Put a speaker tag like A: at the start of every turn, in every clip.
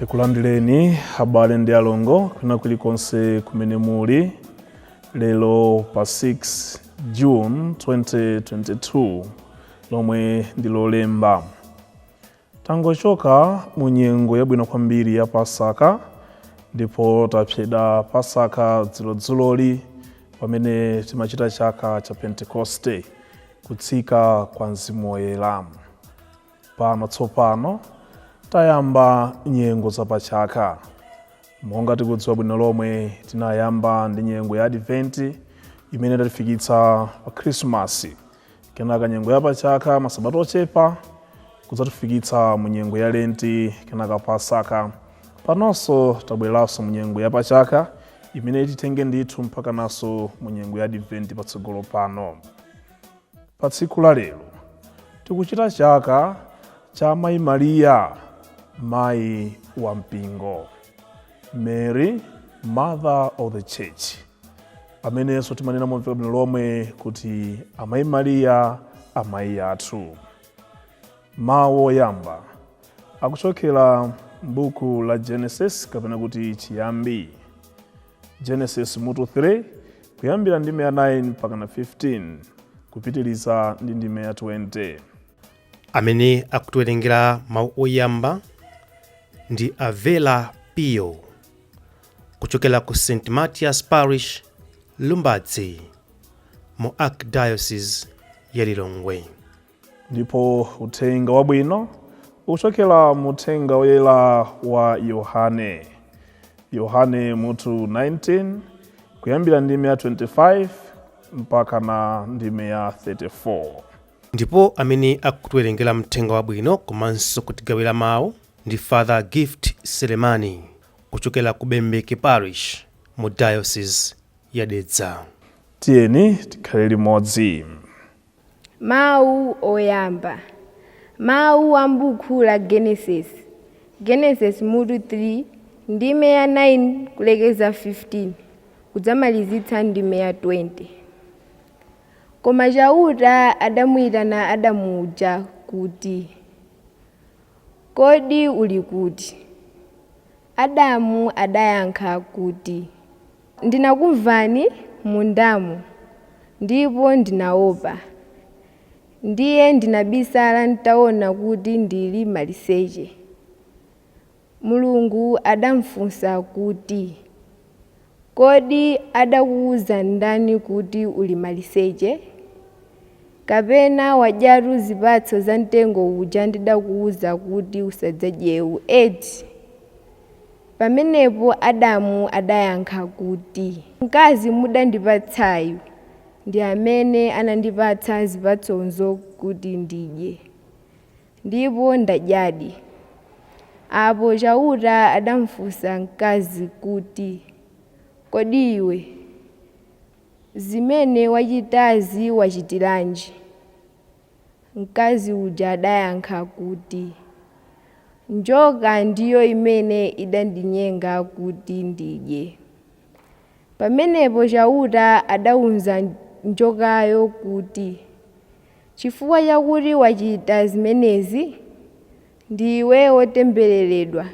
A: Tikulandireni abale ndi alongo kwina kulikonse kumene muli lero pa 6 June 2022 lomwe ndi Lolemba. Tangochoka mu nyengo yabwino kwambiri ya Pasaka ndipo tapseda Pasaka dzulodzuloli pamene timachita chaka cha Pentekoste, kutsika kwa Mzimu Woyera. Pano tsopano tayamba nyengo zapachaka. Monga tikudziwa bwino lomwe, tinayamba ndi nyengo ya Adventi imene tatifikitsa pa Khrisimasi, kenaka nyengo yapachaka masabata ochepa kudzatifikitsa mu nyengo ya Lenti, kenaka Pasaka. Panonso tabweranso mu nyengo yapachaka imene titenge ndithu mpaka naso mu nyengo ya Adventi patsogolo pano. Pa tsiku la lero tikuchita chaka cha Mayi Mariya, mayi wa mpingo, Mary, Mother of the Church, amenenso timanena momveka bwino lomwe kuti Amayi Mariya, amayi athu. Mawu oyamba akuchokera m'buku la Genesis, kapena kuti Chiyambi, Genesis mutu 3 kuyambira ndime ya 9 mpaka na 15 kupitiriza ndi ndime ya 20.
B: Amene akutiwerengera mawu oyamba ndi Avela Pio kuchokera ku St Matthias Parish, Lumbadzi, mu Archdiocese ya Lilongwe.
A: Ndipo uthenga wabwino ukuchokera mu Uthenga Woyera wa Yohane, Yohane mutu 19 kuyambira ndime ya 25 mpaka na ndime ya 34.
B: Ndipo amene akutiwerengera mthenga wabwino komanso kutigawira mawu ndi Father Gift Selemani kuchokera ku Bembeke Parish mu Diocese ya Dedza.
A: Tiyeni tikhale limodzi.
C: Mawu oyamba. Mawu a m'buku la Genesis. Genesis mutu 3, ndime ya 9 kulekeza 15, kudzamalizitsa ndime ya 20. Koma Chauta adamuyitana Adamu uja kuti, "Kodi uli kuti?" Adamu adayankha kuti, "Ndinakumvani mundamo, ndipo ndinaopa. Ndiye ndinabisala ntaona kuti ndili maliseche." Mulungu adamufunsa kuti, "Kodi adakuwuza ndani kuti uli maliseche? Kapena wadyatu zipatso za mtengo uja ndidakuwuza kuti usadzadyewu eti?" Pamenepo Adamu adayankha kuti, "Mkazi mudandipatsayu ndi amene anandipatsa zipatsozo kuti ndidye, ndipo ndadyadi." Apo Chauta adamufunsa mkazi kuti, "Kodi iwe, zimene wachitazi wachitiranji?" Mkazi uja adayankha kuti, "Njoka ndiyo imene idandinyenga kuti ndidye." Pamenepo Chauta adawuza njokayo kuti, "Chifukwa chakuti wachita zimenezi, ndiwe wotembereredwa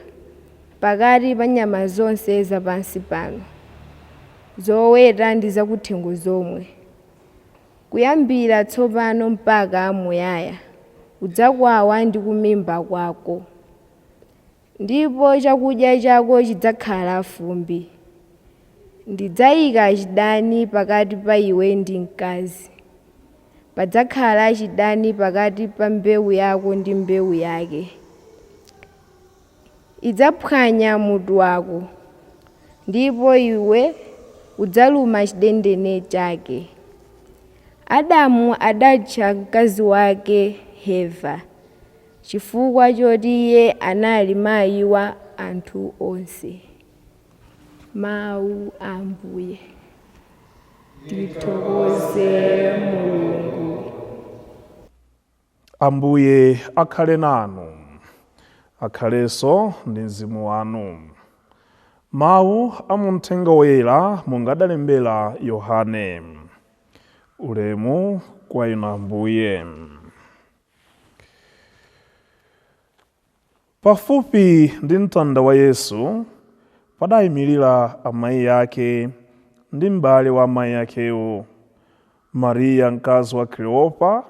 C: pakati pa nyama zonse zapansi pano, zoweta ndi zakuthengo zomwe. Kuyambira tsopano mpaka muyaya udzakwawa ndi kumimba kwako, ndipo chakudya chako chidzakhala fumbi. Ndidzayika chidani pakati pa iwe ndi mkazi, padzakhala chidani pakati pa mbewu yako ndi mbewu yake. Idzaphwanya mutu wako, ndipo iwe udzaluma chidendene chake." Adamu adatcha mkazi wake Heva, chifukwa choti iye anali mayi wa anthu onse. Mawu a Ambuye. Tithokoze Mulungu.
A: Ambuye akhale nanu. Akhalenso ndi mzimu wanu. Mawu a mu Mthenga Woyera monga adalembera Yohane. Ulemu kwa inu, Ambuye. Pafupi ndi mtanda wa Yesu padayimirira amayi ake ndi m'bale wa amayi akewo, Mariya mkazi wa Kleopa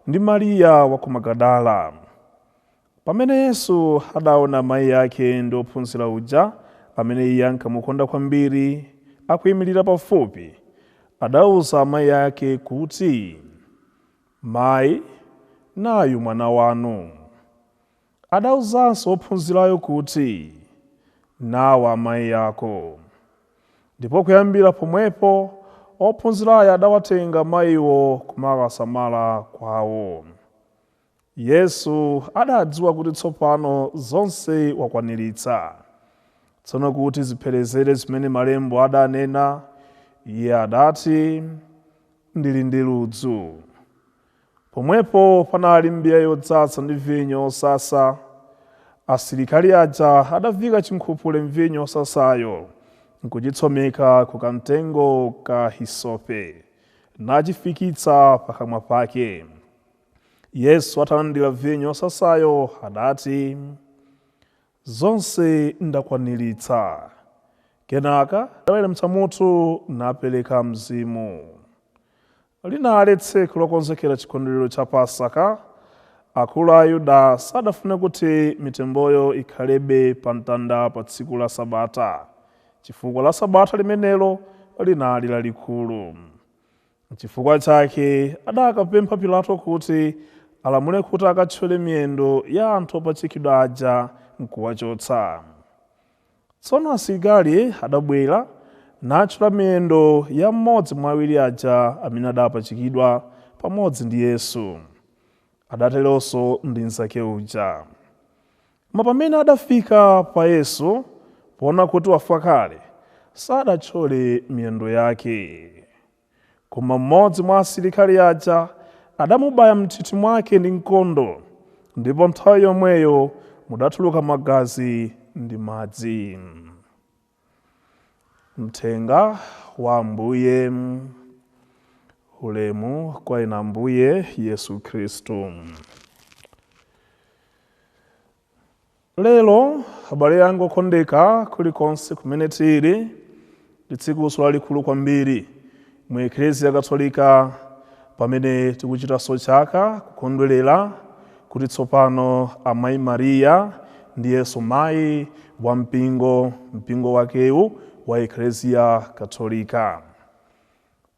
A: ndi Mariya wa ku Magadala. Pamene Yesu adaona amayi ake ndi ophunzira uja amene iye ankamukonda kwambiri akuyimirira pafupi, adawuza amayi ake kuti, "Mayi, nayu mwana wanu." Adawuzanso ophunzirayo kuti, "Nawa amayi ako." Ndipo kuyambira pomwepo ophunzirayo adawatenga amayiwo kumakasamala kwawo. Yesu adadziwa kuti tsopano zonse wakwaniritsa. Tsono kuti zipherezere zimene malembo adanena, iye adati, "Ndili ndi ludzu." Pomwepo panali mbiya yodzaza ndi vinyo osasa. Asilikali aja adavika chinkhupule mvinyo osasayo, nkuchitsomeka ku kamtengo ka hisope, nachifikitsa pakamwa pake. Yesu atalandira vinyo osasayo adati, "Zonse ndakwaniritsa." Kenaka adaweramitsa mutu napereka mzimu. Linali tsiku lokonzekera chikondwerero cha Pasaka. Akulu a Ayuda sadafune kuti mitemboyo ikhalebe pa mtanda pa tsiku la Sabata, chifukwa la Sabata limenelo linali lalikulu. Chifukwa chake adakapempha Pilato kuti alamule kuti akathyole miyendo ya anthu opachikidwa aja nkuwachotsa. Tsono asilikali adabwera nathyola miyendo ya mmodzi mwa awiri aja amene adapachikidwa pamodzi ndi Yesu. Adateronso ndi mnzake uja. Koma pamene adafika pa Yesu, poona kuti wafa kale, sadathyole miyendo yake. Koma mmodzi mwa asilikali aja adamubaya m'nthiti mwake ndi mkondo, ndipo nthawi yomweyo mudatuluka magazi ndi madzi. Mthenga wa Ambuye. Ulemu kwa inu Ambuye Yesu Khristu. Lero, abale anga okondeka, kulikonse kumene tili, ndi tsikunso lalikulu kwambiri mu Eklesia Katolika pamene tikuchitanso chaka kukondwerera kuti tsopano Amayi Mariya ndiyenso mayi wa mpingo, mpingo wakewu wa Eklesia Katolika.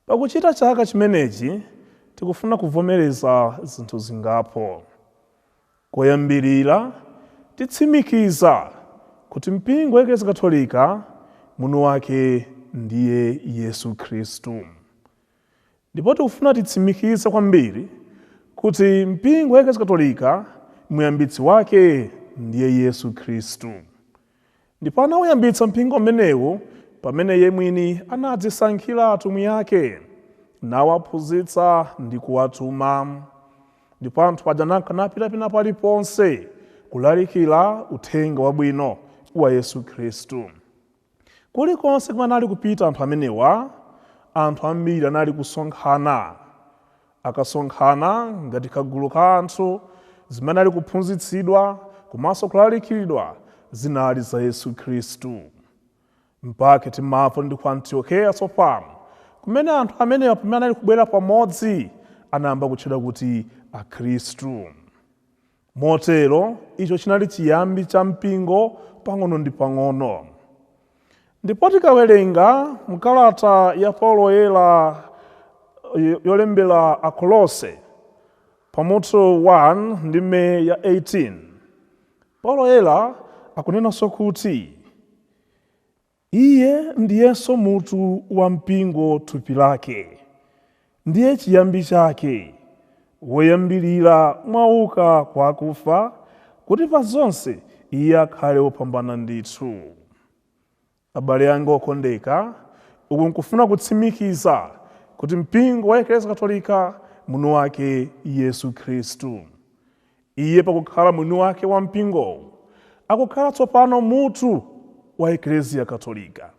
A: Pakuchita chaka chimenechi tikufuna kuvomereza zinthu zingapo. Koyambirira, titsimikiza kuti mpingo wa Eklesia Katolika mutu wake ndiye Yesu Khristu. Ndipo tikufuna titsimikize kwambiri kuti mpingo wa Eklesia Katolika muyambitsi wake ndiye Yesu Khristu. Ndipo anawuyambitsa mpingo umenewu pamene iye mwini anadzisankhira atumwi ake, nawaphunzitsa ndi kuwatuma. Ndipo anthu aja nanka napita paliponse kulalikira uthenga wabwino wa Yesu Khristu. Kulikonse kumene anali kupita anthu amenewa, anthu ambiri anali kusonkhana. Akasonkhana ngati kagulu ka anthu, zimene ali kuphunzitsidwa komanso kulalikiridwa zinali za Yesu Khristu. Mpake timamva ndi ku Antiokeya tsopano, kumene anthu amenewa pamene anali kubwera pamodzi anayamba kutchedwa kuti Akhristu. Motero icho chinali chiyambi cha mpingo pang'ono ndi pang'ono. Ndipo tikawerenga mkalata ya Paulo Woyera yolembera Akolose pamutu 1 ndime ya 18, Paulo Woyera akunenanso kuti iye ndiyenso mutu wa mpingo, thupi lake, ndiye chiyambi chake, woyambirira mwauka kwa akufa, kuti pa zonse iye akhale wopambana ndithu. Abale anga okondeka, uku nkufuna kutsimikiza kuti mpingo wa Eklesia Katolika mutu wake Yesu Khristu. Iye pakukhala mwini wake wa mpingowu, akukhala tsopano mutu wa Eklesia Katolika.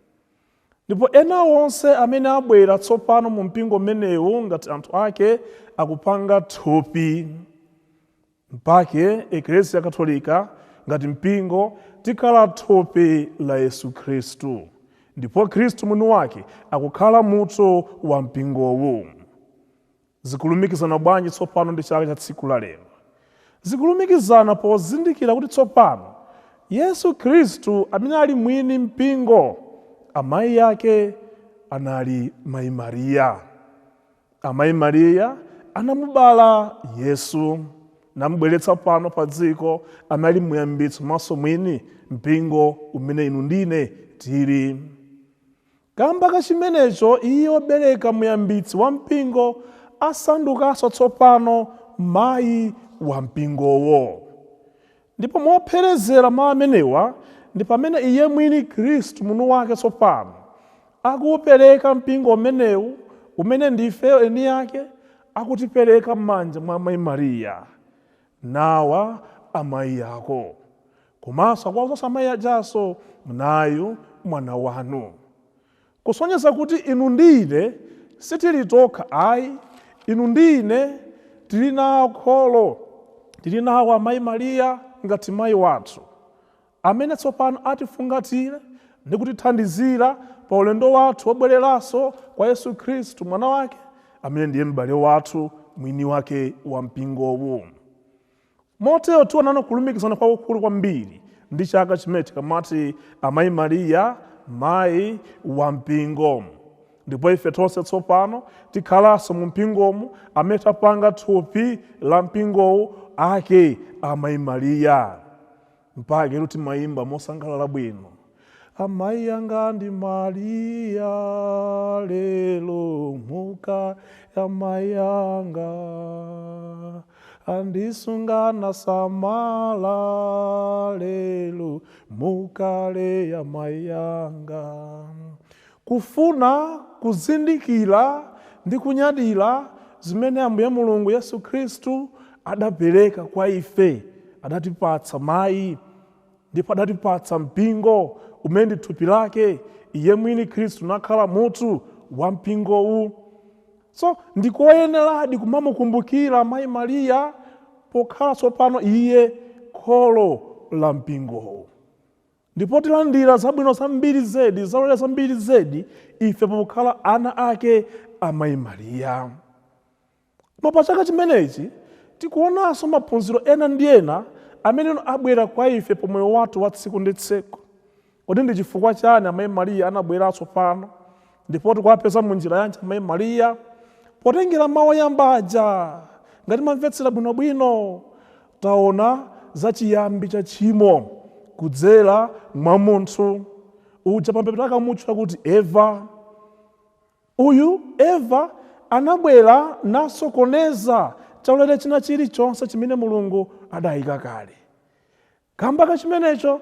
A: Ndipo ena onse amene abwera tsopano mu mpingo umenewu ngati anthu ake akupanga thupi. Mpake Eklesia Katolika Ngati mpingo tikhala thupi la Yesu Khristu, ndipo Khristu mwini wake akukhala mutu wa mpingowu. Zikulumikizana bwanji tsopano ndi chaka cha tsiku la lero? Zikulumikizana pozindikira kuti tsopano Yesu Khristu amene ali mwini mpingo, amayi ake anali Mayi Mariya. Amayi Mariya anamubala Yesu namubweretsa pano pa dziko, amene ali muyambitsi komanso mwini mpingo umene inu ndine tili. Kamba ka chimenecho, iye wobereka muyambitsi wa mpingo asandukanso tsopano mayi wa mpingowo. Ndipo mopherezera mawu amenewa ndi pamene iye mwini Khristu mwini wake tsopano akuupereka mpingo umenewu, umene ndifeyo eni ake, akutipereka m'manja mwa Amayi Mariya. Nawa amayi ako. Komanso akuwawuzanso amayi ajanso, nayu mwana wanu. Kusonyeza kuti inu ndi ine sitili tokha ayi, inu ndi ine tili nawo kholo, tili nawo Amayi Mariya ngati mayi wathu, amene tsopano atifungatire ndi kutithandizira pa ulendo wathu wobwereranso kwa Yesu Khristu mwana wake, amene ndiye m'bale wathu mwini wake wa mpingowu. Motero tionano kulumikizana kwakukulu kwambiri ndi chaka chimene tikamati Amayi Mariya mayi wa mpingo. Ndipo ife tonse tsopano tikhalanso mu mpingomu amene tapanga thupi la mpingowu ake Amayi Mariya. Mpake timayimba mosangalala bwino, amayi anga ndi Mariya lero muka amayi anga andisunga nasamala lero mukale amayi anga. Kufuna kuzindikira ndi kunyadira zimene Ambuye Mulungu Yesu Khristu adapereka kwa ife. Adatipatsa mayi, ndipo adatipatsa mpingo umene ndi thupi lake, iye mwini Khristu nakhala mutu wa mpingowu. So ndikoyeneradi kumamukumbukira Mayi Mariya pokhala tsopano iye kholo la mpingowu. Ndipo tilandira zabwino zambiri zedi, zaulere zambiri zedi, ife pokhala ana ake Amayi Mariya. Koma pa chaka chimenechi tikuonanso maphunziro ena ndi ena amene abwera kwa ife pa moyo wathu wa tsiku ndi tsiku. Kodi ndi chifukwa chani Amayi Mariya anabweranso pano? Ndipo tikuwapeza mu njira yanji Amayi Mariya? Potengera mawu oyamba aja, ngati mamvetsera bwinobwino, taona za chiyambi cha tchimo kudzera mwa munthu uja pampepo akamutchula kuti Eva. Uyu Eva anabwera nasokoneza chaulere china chilichonse chimene Mulungu adayika kale. Kamba ka chimenecho,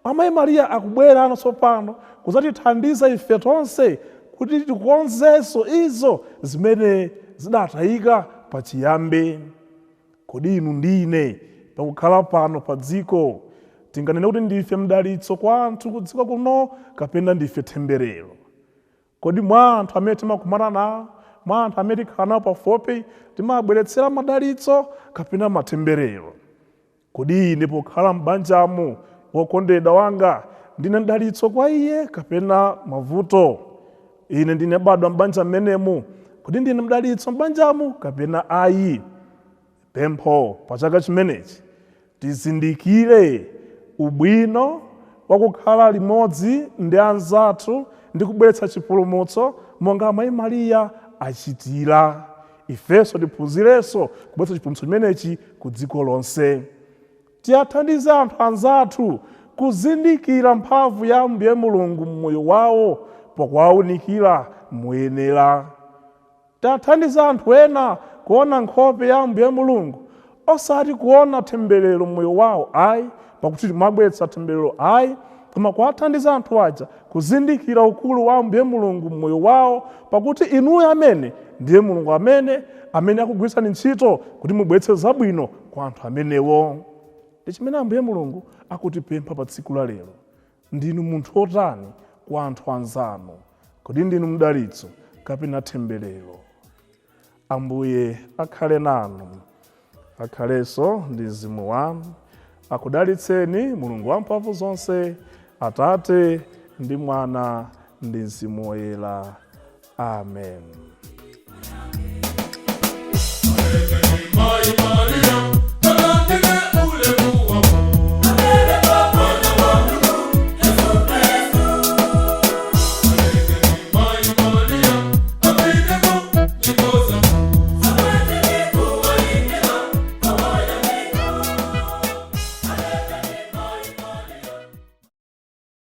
A: Amayi Mariya akubwera ano tsopano kudzatithandiza ife tonse kuti tikonzenso izo zimene zidatayika pachiyambi. Kodi inu ndi ine pakukhala pano pa dziko tinganene kuti ndife mdalitso kwa anthu ku dziko kuno kapena ndife temberero? Kodi mwa anthu amene timakumana nawo, mwa anthu amene tikhala nawo pafupi, timabweretsera madalitso kapena matemberero? Kodi ine pokhala m'banjamu, wokondedwa wanga, ndine mdalitso kwa iye kapena mavuto? Ine ndine badwa m'banja mmenemu, kodi ndine mdalitso m'banjamu kapena ayi? Pempho pa chaka chimenechi, tizindikire ubwino wakukhala limodzi ndi anzathu ndi kubweretsa chipulumutso monga Amayi Mariya achitira. Ifenso tiphunzirenso kubweretsa chipulumutso chimenechi ku dziko lonse. Tiyathandize anthu anzathu kuzindikira mphamvu ya Ambuye Mulungu m'moyo wawo pakuwaunikira moyenera. Tiyathandize anthu ena kuona nkhope ya Ambuye Mulungu, osati kuona temberero m'moyo wawo ayi, pakuti timabweretsa temberero ayi, koma kuwathandiza anthu aja kuzindikira ukulu wa Ambuye Mulungu m'moyo wawo, pakuti inuyo amene ndiye Mulungu amene akugwiritsani ntchito kuti mubweretse zabwino kwa anthu amenewo. Ndi chimene Ambuye Mulungu akutipempha pa tsiku la lero. Ndinu munthu wotani kwa anthu anzanu? Kodi ndinu mdalitso kapena temberero? Ambuye akhale nanu, akhalenso ndi mzimu wanu. Akudalitseni Mulungu wamphamvu zonse, Atate ndi Mwana ndi Mzimu Woyera. Amen.
D: Mai